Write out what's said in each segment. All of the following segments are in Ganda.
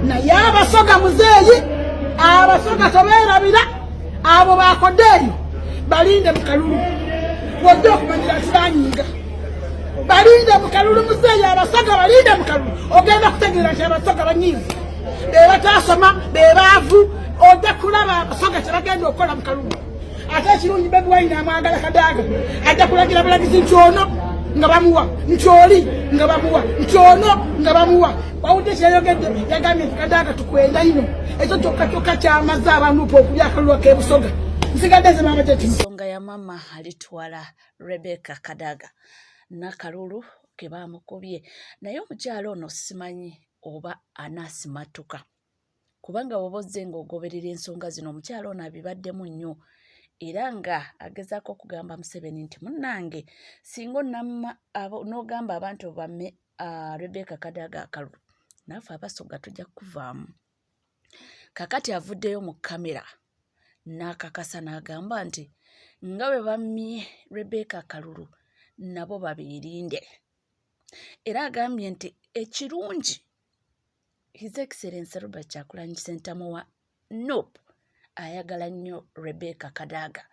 Naye Abasoga, muzeeyi, Abasoga tobeerabira. Abo bakodde eyo, balinde mu kalulu wojja okumanyira nti banyiiga. Balinde mu kalulu, muzeeyi. Abasoga balinde mu kalulu, ogenda kutegeera nti Abasoga banyiivu, be batasoma, be baavu. Ojja kulaba Abasoga kyebagenda okukola mu kalulu. Ate ekirungi, Bobi Wine amwagala Kadaaga, ajja kulagira bulagizi nti ono nga bamuwa, nti oli nga bamuwa, nti ono nga bamuwa. Wawudde kyeyayogedde? Yagambye nti Kadaaga tukwenda ino. Ekyo kyokka kyokka kyamaze abanuupa okulya akalulu ak'ebusoga. Nsigadde nze Maama Jeti. Ensonga ya mama alitwala Rebecca Kadaga n'akalulu ke baamukubye, naye omukyala ono simanyi oba anaasimatuka, kubanga bw'oba ozze ng'ogoberera ensonga zino, omukyala ono abibaddemu nnyo era nga agezaako okugamba Museveni nti munnange, singa onamma n'ogamba abantu bamme Rebecca Kadaga akalulu, naffe Abasoga tujja kukuvaamu. Kakati avuddeyo mu kamera n'akakasa n'agamba nti nga bwe bammye Rebecca akalulu, nabo babeerinde. Era agambye nti ekirungi, His Excellence Robert Kyagulanyi Ssentamu wa NUP ayagala nnyo Rebecca Kadaga,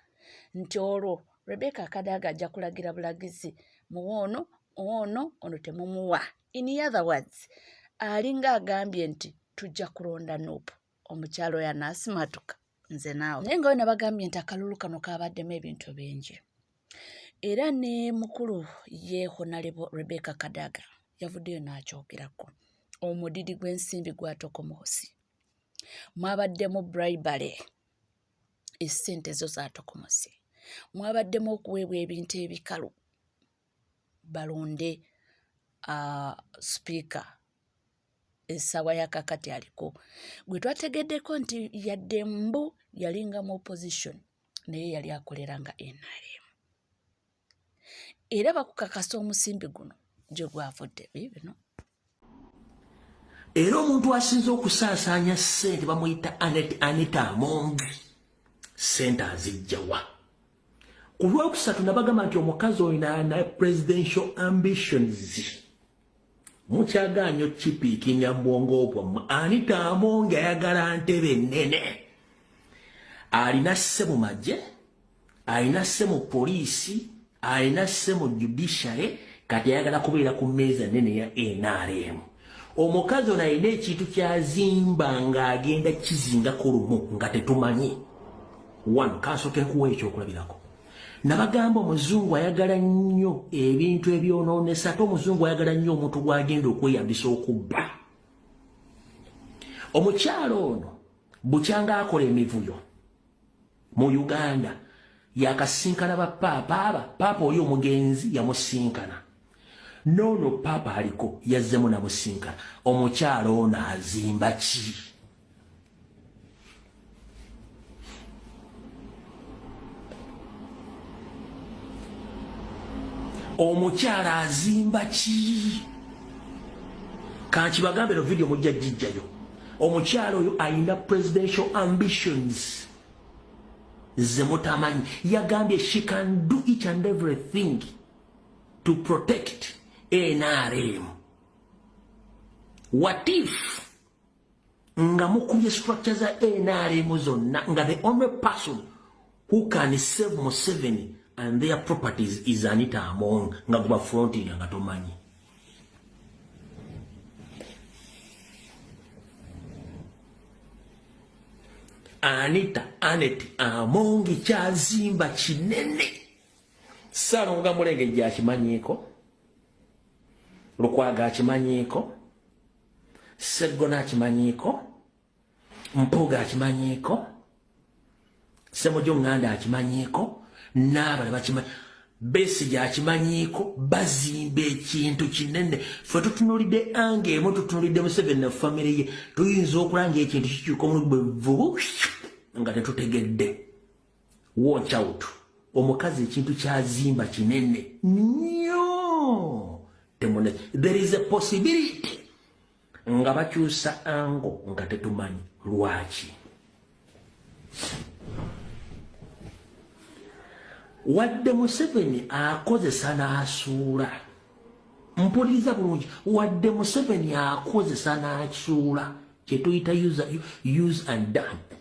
nti olwo Rebecca Kadaga ajja kulagira bulagizi, muwe ono, muwe ono, ono temumuwa. In other words, alinga agambye nti tujja kulonda NUP. Omukyalo oyo anaasimatuka? Nze naawe. Naye nga we nabagambye nti akalulu kano kabaddemu ebintu bingi, era ne mukulu ye Honorable Rebecca Kadaga yavuddeyo n'akyogerako. Omudidi gw'ensimbi gwatokomosi, mwabaddemu bribery, essente zo zaatokomose, mwabaddemu okuweebwa ebintu ebikalu balonde sipiika essaawa ya kakati aliko gwe twategeddeko nti yadde mbu yalinga mu opposition, naye yali akolera nga NRM. Era bakukakasa omusimbi guno gye gwavudde biibino. Era omuntu asinze okusaasaanya ssente bamuyita Anet Anita Among. Ssente azijjawa? Ku Lwokusatu nabagamba nti omukazi oyo na presidential ambitions. Mukyagaanyo kipiikinga mu bwongo bwammwe. Anita Among ayagala ntebe ennene. Alina sse mu magye, alina sse mu poliisi, alina sse mu judiciary, kati ayagala kubeera ku mmeeza nnene ya NRM. Omukazi ono alina ekintu kyazimba ng'agenda kizingako lumu nga tetumanyi. One, kansooke nkuwa ekyokulabirako. Nabagamba omuzungu ayagala nnyo ebintu ebyonoonesa, ate omuzungu ayagala nnyo omuntu gw'agenda okweyambisa okubba. Omukyalo ono bukyanga akola emivuyo mu Uganda, yakasinkana ba paapa aba paapa oli omugenzi yamusinkana, noono paapa aliko yazzemu namusinkana. Omukyalo ono azimba ki? Omukyala azimba ki? Kankibagambe, no video mujja gijjayo. Omukyala oyo ayina presidential ambitions ze mutamanyi. Yagambye she can do each and everything to protect NRM. What if nga mukubye structure za NRM zonna, nga the only person who can save Museveni and their properties is Anita Among, nga guba fronting nga tomanyi? Anita Anet Among kyazimba kinene. Salonga Mulenge akimanyiiko, Lukwago akimanyiiko, Seggona akimanyiiko, Mpuuga akimanyiiko, Semuju Nganda akimanyiiko, n'abala bakimanyi, Besigye akimanyiiko. Bazimba ekintu kinene. Ffe tutunulidde ange emu, tutunulidde Museveni na famire ye. Tuyinza okulanga ekintu kikyuka omulugu bwe vubu nga tetutegedde. Watch out, omukazi ekintu kyazimba kinene nnyo. Temune, there is a possibility nga bakyusa ango nga tetumanyi lwaki. Wadde Museveni akozesa n'asuula, mpuliriza bulungi, wadde Museveni akozesa n'asuula. Kyetuyita use and dump.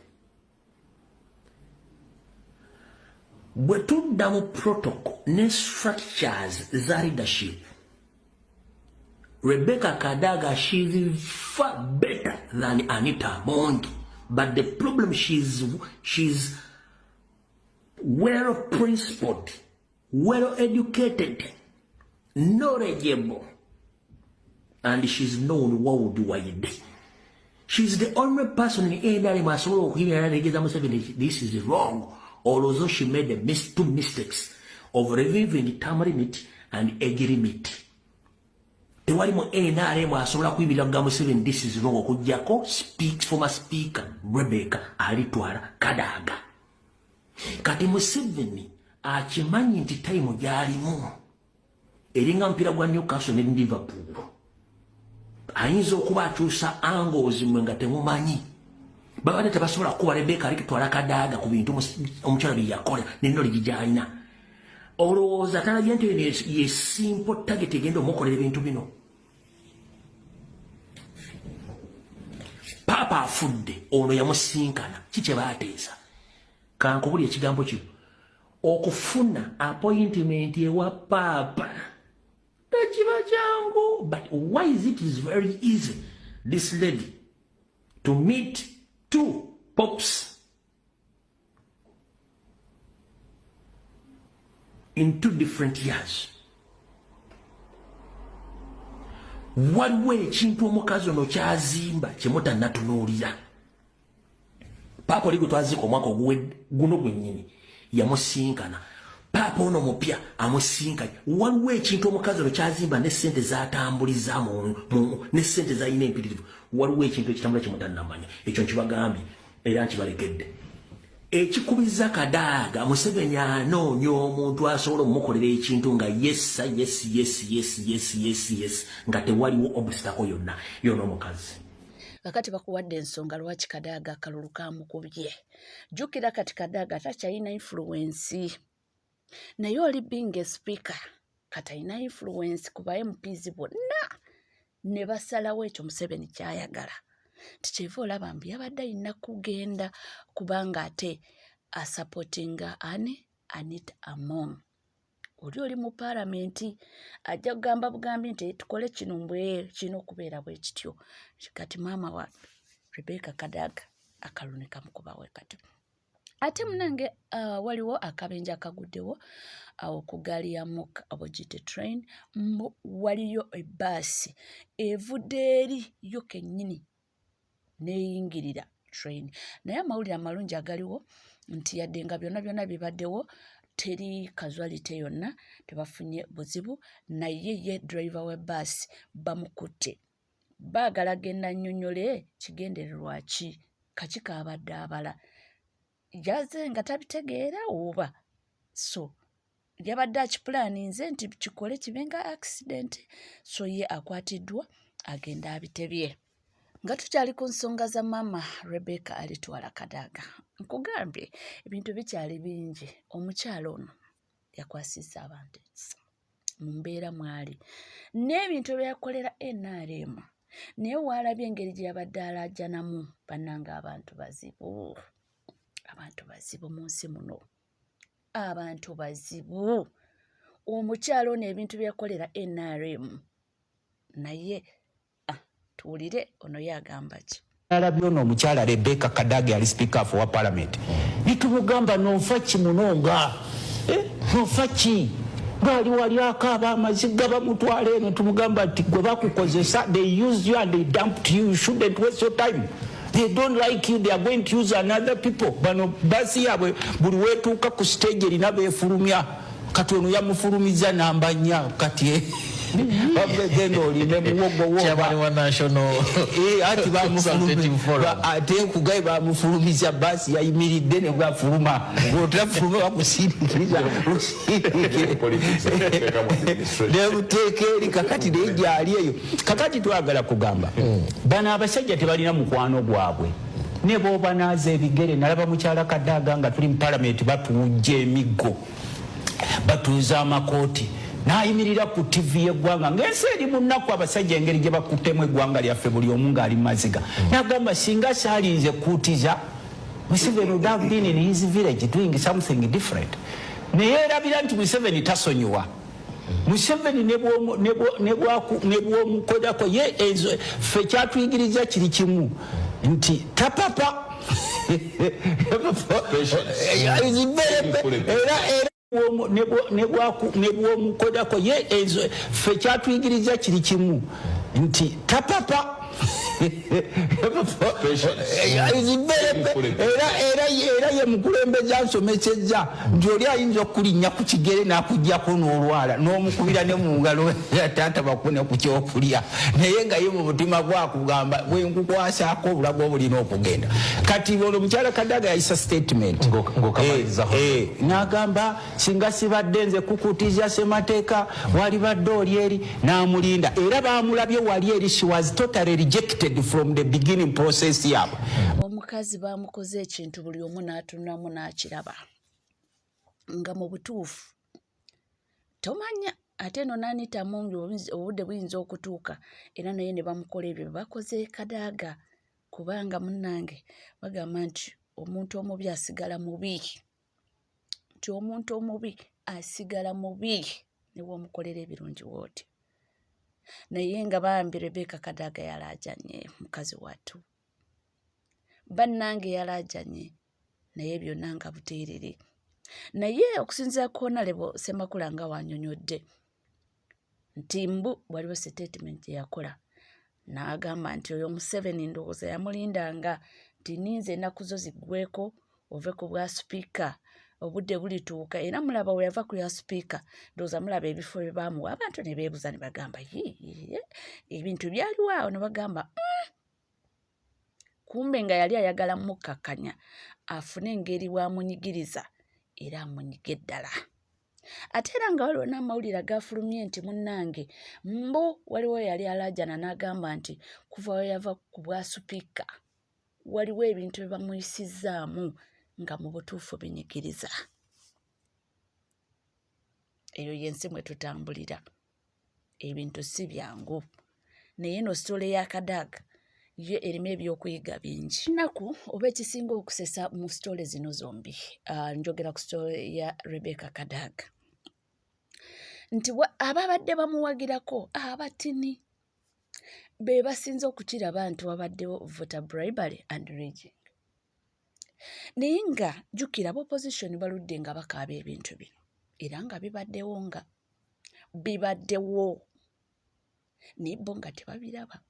Bwe tudda mu protocol ne structures za leadership, Rebecca Kadaga, she's far better than Anita Among, but the problem, she's well principled, well educated, knowledgeable, and she's known worldwide. She's the only person in NRM asobola okuyimirira n'ategeeza Museveni this is wrong, although she made two mistakes of reviving term limit and age limit. Tewali mu NRM asobola kuyimirira kugamba Museveni this is wrong okuggyako former speaker Rebecca Alitwala Kadaga. Kati Museveni akimanyi nti time gy'alimu eringa mupiira gwa Newcastle ne Liverpool. Ayinza okuba akyusa angles mwe nga temumanyi. Babadde tebasobola kukuba Rebecca Alitwala Kadaga ku bintu omukyala bye yakola ne knowledge gy'alina. Olowooza talabye nti eno ye simple target egenda omukolera ebintu bino. Paapa afudde, ono yamusinkana, ki kye baateesa? Kankubuli ekigambo kino. Okufuna appointment ewa paapa tekiba kyangu, but why is it is very easy this lady to meet two popes in 2 different years. Waliwo ekintu omukazi ono kyazimba kyemutannatunuulira. Paapa oli gwe twaziika omwaka guno gwennyini yamusinkana. Paapa ono mupya amusinkanye. Waliwo ekintu omukazi ono kyazimba ne ssente z'atambuliza ne ssente z'alina empitirivu. Waliwo ekintu ekitambula kyemutannamanya. Ekyo nkibagambye era nkibalekedde. Ekikubiza Kadaga, Museveni anoonya omuntu asobola omukolera ekintu nga yes yes yes yes yes yes yes nga tewaliwo obstacle yonna yonna omukazi. Kakati bakuwadde ensonga lwaki Kadaga akalulu kamukubye. Jjukira kati Kadaga takyalina influence, naye oli being a speaker kati alina influence ku ba MPs bonna ne basalawo ekyo Museveni ky'ayagala. Nti kyeva olaba mbu yabadde alina kugenda kubanga ate asupportinga ani Anita Among. Oli mu paalamenti ajja kugamba bugambi nti tukole kino mbwe kirina okubeera bwe kityo. Kati maama wa Rebecca Kadaga akalulu ne kamukubawo kati. Ate munange waliwo akabenje akaguddewo awo ku ggaali ya mukka oba ogiyite train, waliyo ebbaasi evudde eri yo kennyini n'eyingirira train. Naye amawulire amalungi agaliwo nti yadde nga byonna byonna bibaddewo teri casualty yonna, tebafunye buzibu, naye ye driver w'ebbaasi bamukutte. Baagala genda nnyonnyole kigendererwa ki, kaki kaabadde abala. Yazze nga tabitegeera oba so yabadde akipulaninze nti kikole kibe nga accident, so ye akwatiddwa agenda abitebye. Nga tukyali ku nsonga za maama Rebecca Alitwala Kadaga, nkugambye ebintu bikyali bingi. Omukyala ono yakwasizza abantu ekisa mu mbeera mwali n'ebintu byakolera NRM, naye waalabye engeri gye yabadde alaajanamu. Bannange abantu bazibu, abantu bazibu mu nsi muno, abantu bazibu. Omukyala ono ebintu byakolera NRM, naye tuwulire ono ye agamba ki. Alabye ono omukyala Rebecca Kadaga yali speaker wa parliament, nitumugamba nofa ki munonga, nofa ki bali wali akaaba amaziga bamutwala eno, tumugamba nti gwe bakukozesa, they used you and they dumped you, you shouldn't waste your time. They don't like you, they are going to use another people. Bano basi yaabwe buli wetuuka ku stage erina beefulumya. Kati ono yamufulumiza namba 4 kati genda olime muwogo wo. Chairman wa National Ati Consultative Forum. Ate nkugaye bamufulumiza basi yayimiridde ne bwafuluma. Bw'otafuluma bakusindikiriza. Nebuteeka eri kakati naye gyali eyo. Kakati twagala kugamba bano abasajja tebalina mukwano gwabwe. Ne bw'oba naaza ebigere, nalaba mukyala Kadaga nga tuli mu palamenti batuwujja emiggo, batuuza amakooti. N'ayimirira ku TV y'eggwanga ng'ensi eri mu nnaku, abasajja engeri gye bakuttemu eggwanga lyaffe, buli omu ng'ali mu maziga, n'agamba, "Singa saalinze kuutiza, Museveni would have been in his village doing something different." Naye erabira nti Museveni tasonyiwa. Museveni ne bwomukolako ye ezo, ffe kyatuyigiriza kiri kimu nti tapapa. Era ne bwomukolako ye ezo, ffe kyatuyigiriza kiri kimu nti tapapa. Era ye mukulembeze ansomesezza nti oli ayinza okulinnya ku kigere n'akuggyako n'olwala n'omukubira ne mu ngalo, "Taata, bakune ku kyokulya," naye nga ye mu mutima gwakugamba, "Bwenkukwasaako obulago obulina okugenda." Kati olwo mukyala Kadaga yayisa statement Ng'okamaliriza. N'agamba, "Singa sibadde nze kukutiza semateeka, walibadde oli eri." N'amulinda era bamulabye wali eri. She was totally rejected from the beginning process yaabwe. Omukazi bamukoze ekintu, buli omu n'atunamu n'akiraba nga mu butuufu tomanya. Ate eno n'Anita Mungi, obudde buyinza okutuuka era naye ne bamukola ebyo bye bakoze Kadaaga, kubanga munnange bagamba nti omuntu omubi asigala mubi, nti omuntu omubi asigala mubi ne bw'omukolera ebirungi wooti. Naye nga bambi Rebecca Kadaga yalaajanye, mukazi wattu, bannange yalaajanye, naye byonna nga buteerere. Naye okusinziira ku Honorable Semakula nga wanyonyodde nti mbu waliwo statement gye yakola n'agamba nti oyo Museveni ndowooza yamulindanga nti ninze ennaku zo ziggweko ove ku bwa sipiika, obudde bulituuka. Era mulaba we yava ku ya sipiika, ndowooza mulaba ebifo bye baamuwa, abantu ne beebuuza ne bagamba, "Yii, ebintu byaliwo awo," ne bagamba, Kumbe nga yali ayagala mukkakkanya afune engeri bw'amunyigiriza era amunyige ddala. Ate era nga waliwo n'amawulire agafulumye nti munnange mbu waliwo yali alaajana n'agamba nti kuva we yava ku bwa sipiika waliwo ebintu bye bamuyisizzaamu nga mu butuufu binyigiriza. Eyo y'ensi mwe tutambulira, ebintu si byangu. Naye eno story ya Kadaga yo erimu ebyokuyiga bingi. Ennaku oba ekisinga okusesa mu story zino zombi, njogera ku story ya Rebecca Kadaga, nti ababadde bamuwagirako abatini be basinze okukiraba nti wabaddewo voter bribery and rigging. Naye nga jjukira aba opposition baludde nga bakaaba ebintu bino, era nga bibaddewo, nga bibaddewo, naye bo nga tebabiraba.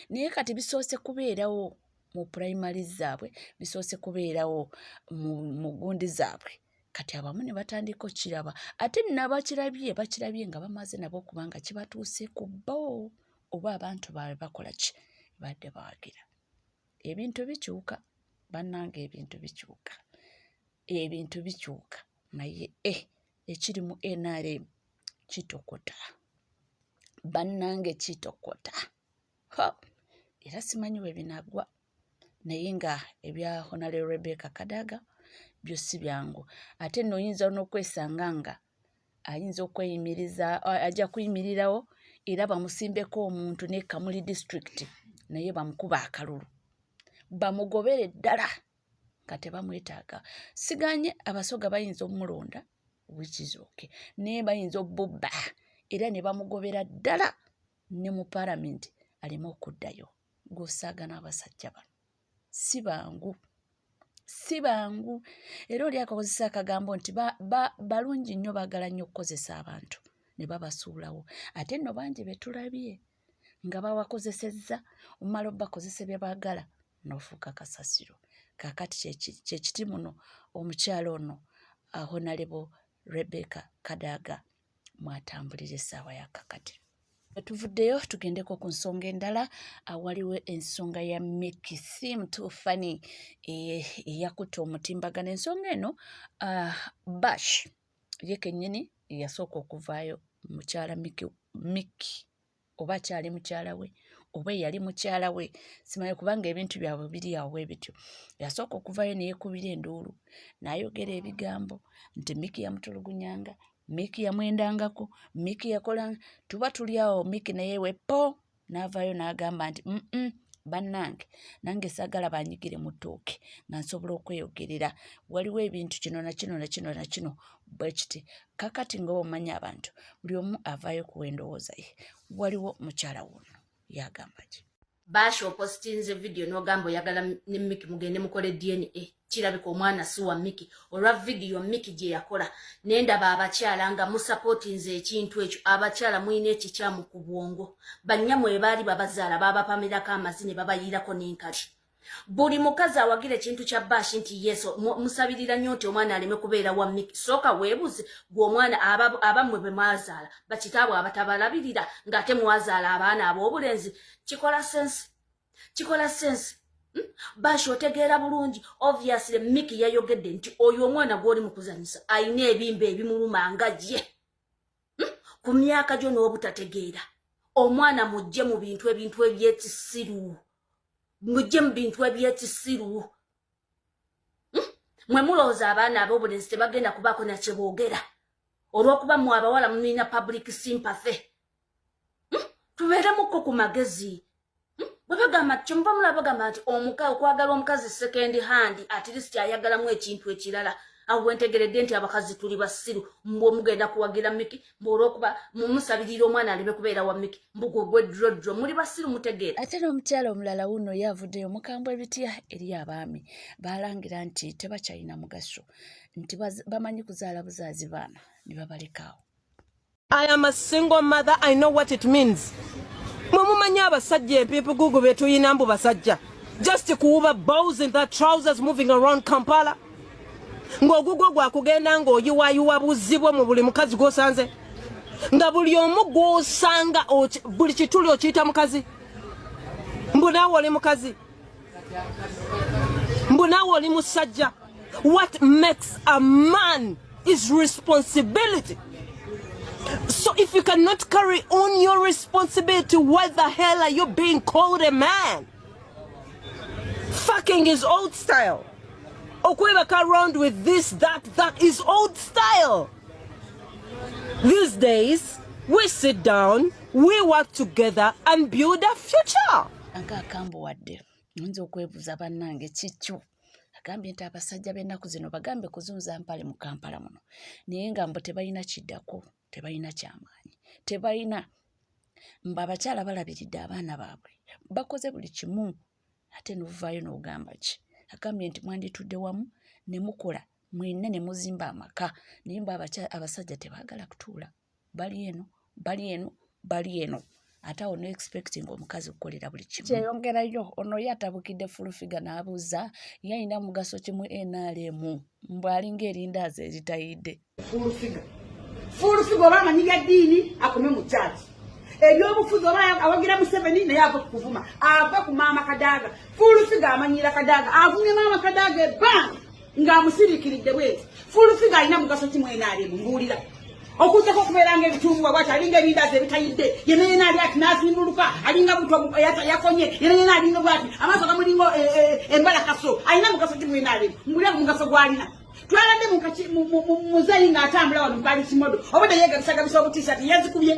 Naye kati bisoose kubeerawo mu primary zaabwe, bisoose kubeerawo mu gundi zaabwe, kati abamu ne batandika okukiraba. Ate nabakirabye bakirabye nga bamaze nabo okuba nga kibatuuse ku bo oba abantu baabwe bakola ki badde bawagira. Ebintu bikyuka bannange, ebintu bikyuka, ebintu bikyuka. Naye ekiri mu NRM kitokota bannange, kitokota. Ha! Era simanyi bwe binaggwa, naye nga ebya Honorable Rebecca Kadaga byo si byangu. Ate nno oyinza n'okwesanga nga ayinza okweyimiriza, ajja kuyimirirawo era bamusimbeko omuntu ne Kamuli district, naye bamukuba akalulu bamugobere ddala nga tebamwetaaga. Siganye Abasoga bayinza omulonda, which is okay, naye bayinza obubba era ne bamugobera ddala ne mu paalamenti aleme okuddayo. Gw'osaaga n'abasajja bano si bangu, si bangu. Era oli akakozesa akagambo nti balungi nnyo, baagala nnyo okukozesa abantu ne babasuulawo. Ate nno bangi be tulabye nga babakozesezza, omala obbakozesa bye baagala n'ofuuka kasasiro. Kaakati kyekiti muno omukyala ono Honorable Rebecca Kadaga mwatambulira essaawa ya kakati. Tuvuddeyo tugendeko ku nsonga endala. Waliwo ensonga ya Mickey Sim Too Funny eyakutte omutimbagano. Ensonga eno, Bash ye kennyini yasooka okuvaayo, mukyala Mickey, oba akyali mukyala we oba eyali mukyala we simanyi, kubanga ebintu byabwe biri awo bwe bityo. Yasooka okuvaayo ne yeekubira enduulu n'ayogera ebigambo nti Mickey yamutulugunyanga. Miki yamwendangako, Miki yakola, tuba tuli awo Miki naye wepo n'avaayo n'agamba nti bannange nange saagala banyigire mu ttooke nga nsobola okweyogerera, waliwo ebintu kino na kino na kino na kino bwe kiti. Kakati nga omanyi abantu buli omu avaayo kuwa endowooza ye. Waliwo mukyala wuno yagamba ki? Baasha opositinze vidiyo n'ogamba oyagala ne Miki mugende mukole DNA, kirabika omwana si wa Miki olwa vidiyo Miki gye yakola. Ne ndaba abakyala nga musapootinze ekintu ekyo. Abakyala mulina ekikyamu ku bwongo, bannyamwe baali babazaala baabapamirako amazi ne babayiirako n'enkali. Buli mukazi awagira ekintu kya Baashi nti yeso musabirira nnyo nti omwana aleme kubeera wa Miki, sooka weebuze gwe omwana abammwe bwe mwazaala bakitaabwe abatabalabirira ng'ate mwazaala abaana ab'obulenzi. Kikola sense? Kikola sense? Baashi otegeera bulungi, obviously Miki yayogedde nti oyo omwana gw'oli mu kuzanyisa ayina ebimba ebimuluma nga ye ku myaka gyo n'obutategeera. Omwana mujje mu bintu ebintu ebyekisiru, mujje mu bintu ebyekisiru. Mwe mulowooza abaana ab'obulenzi tebagenda kubaako nakye boogera olw'okuba mmwe abawala mulina public sympathy. Tubeeremukko ku magezi. Bwe bagamba kyemuva mulaba bagamba nti okwagala omukazi second hand, at least ayagalamu ekintu ekirala. Awo bwentegeredde nti abakazi tuli basiru. Mbwe mugenda kuwagira Miki mbu olw'okuba mumusabirira omwana aleme kubeera wa Miki, mbu gwe drodro, muli basiru mutegeera. Ate n'omukyala omulala wuno ye avuddeyo mukambwe ebitya eri abaami baalangira nti tebakyalina mugaso, nti bamanyi kuzaala buzaazi baana ne babalekaawo. I am a single mother. I know what it means. Mwe mumanyi abasajja empipugugu be tuyina mbu basajja. Just kuwuba balls in their trousers moving around Kampala. Ng'ogugwo gwakugenda ng'oyiwayiwa buzibwo mu buli mukazi gw'osanze. Nga buli omu gw'osanga buli kituli okiyita mukazi. Mbu naawe oli mukazi. Mbu naawe oli musajja. What makes a man is responsibility. So if you cannot carry on your responsibility, why the hell are you being called a man? Fucking is old style. Okwebaka around with this, that, that is old style. These days, we sit down, we work together and build a future. Nga akambuwadde, oyinza okwebuuza bannange kikyo. Agambye nti abasajja b'ennaku zino bagambe kuzunza mpale mu Kampala muno, naye nga mbu tebalina kiddako, tebalina kyamaanyi, tebalina mbu abakyala balabiridde abaana baabwe, bakoze buli kimu, ate n'ovaayo n'ogamba ki? Agambye nti mwanditudde wamu ne mukola mwenna ne muzimba amaka, naye mbu abasajja tebaagala kutuula, bali eno, bali eno, bali eno. Ate awo no expecting omukazi okukolera buli kimu. Kyeyongerayo ono ye atabukidde Full Figure n'abuuza ye alina mugaso ki mu NRM, mbu alinga erindaazi eritayidde. Full Figure, Full Figure oba amanyi bya ddiini akome mu kyaki ebyobufuzi, oba awagira Museveni naye ava kukuvuma, ava ku Maama Kadaaga. Full Figure amanyira Kadaaga, avumye Maama Kadaaga ebbanga ng'amusiriikiridde bweti. Full Figure alina mugaso ki mu NRM? Mbuulira, okuzzako okubeera nga ebitumbuwa bwati, alinga ebindaazi ebitayidde, yena yena ali ati n'azimbuluka, alinga buto yakonye, yena yena alinga bwati, amaaso gamulinga embalakaso. Alina mugaso ki mu NRM? Mbuulira ku mugaso gw'alina. Twalabye muzeeyi ng'atambula wano mu kimodo, obadde yeegabisagabisa obutisati, yazikubye,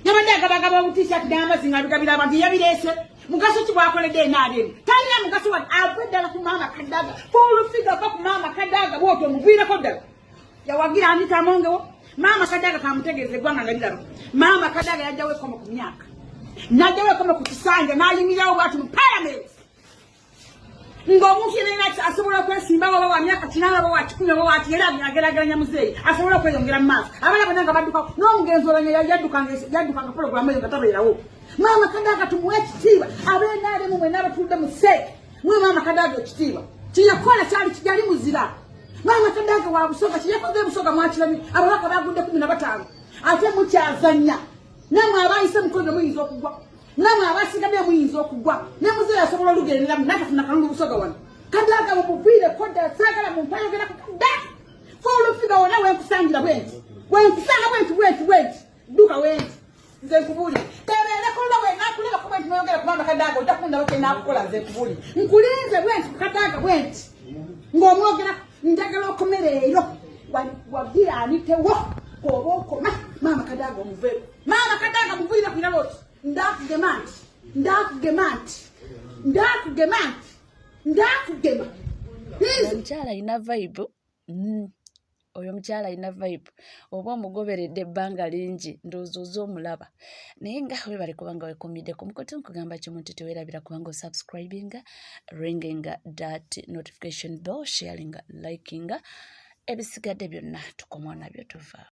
yabadde agabagaba obutisati n'amazzi ng'abigabira abantu, yabireese. Mugaso ki bwakoledde NRM? Talina mugaso wa. Ava ddala ku Maama Kadaaga. Full Figure, ava ku Maama Kadaaga bwotyo, omuviireko ddala. Yawagira Anita Amongewo. Maama Kadaaga kamutegeeza eggwanga nga liraba, Maama Kadaaga yajjawo ekkomo ku myaka, n'ajjawo ekkomo ku kisanja, n'ayimirirawo bwati mu parliament ng'omuntu yenna asobola okwesimbawo, oba wa myaka 80 oba wa 100 oba waki, era ageraageranya muzeeyi asobola okweyongera mu maaso. Abaana bonna nga badduka n'omugenzi olanya yaddukanga pologulamu eyo nga tabeerawo. Maama Kadaaga tumuwe ekitiibwa. Ab'NRM mwenna abatuludde mu seeke, muwe Maama Kadaaga ekitiibwa. Kyeyakola kyali kijali muzira. Maama Kadaaga wa Busoga, kyeyakoze Busoga mwakirabye, ababaka bagudde 15, ate mukyazanya. Nammwe abayise mukono muyinza okugwa, namwe abasigadde muyinza okugwa, ne muzeeyi asobola olugereramu natafuna kalulu Busoga wano. Kadaaga mumuviire kodda, saagala muntu ayogerako Kadaaga. Full Figure, wona wenkusangira bwenti, wenkusanga bwenti bwenti bwenti, dduka wenti. Nze nkubuulire, tebeereko lwa bwe nakulabako bwenti noyogera ku Maama Kadaaga, ojja kundaba kye naakukola. Nze nkubuulire, nkulinze bwenti ku Kadaaga bwenti ng'omwogerako, njagala okomera eyo. Wagira anitewo oba okoma maama Kadaga omuveeko. Maama Kadaga muviire ku irala oti ndakugema nti ndakugema nti ndakugema nti ndakugema. Omukyala alina vibe. Oyo omukyala alina vibe, oba omugoberedde ebbanga lingi, ndowooza oza omulaba. Naye nga webale kubanga wekumidde ku mukutu, nkugamba kimu nti tewerabira kubanga osubscribinga, ringinga that notification bell, sharinga, likinga, ebisigadde byonna tukomwa nabyo tuva.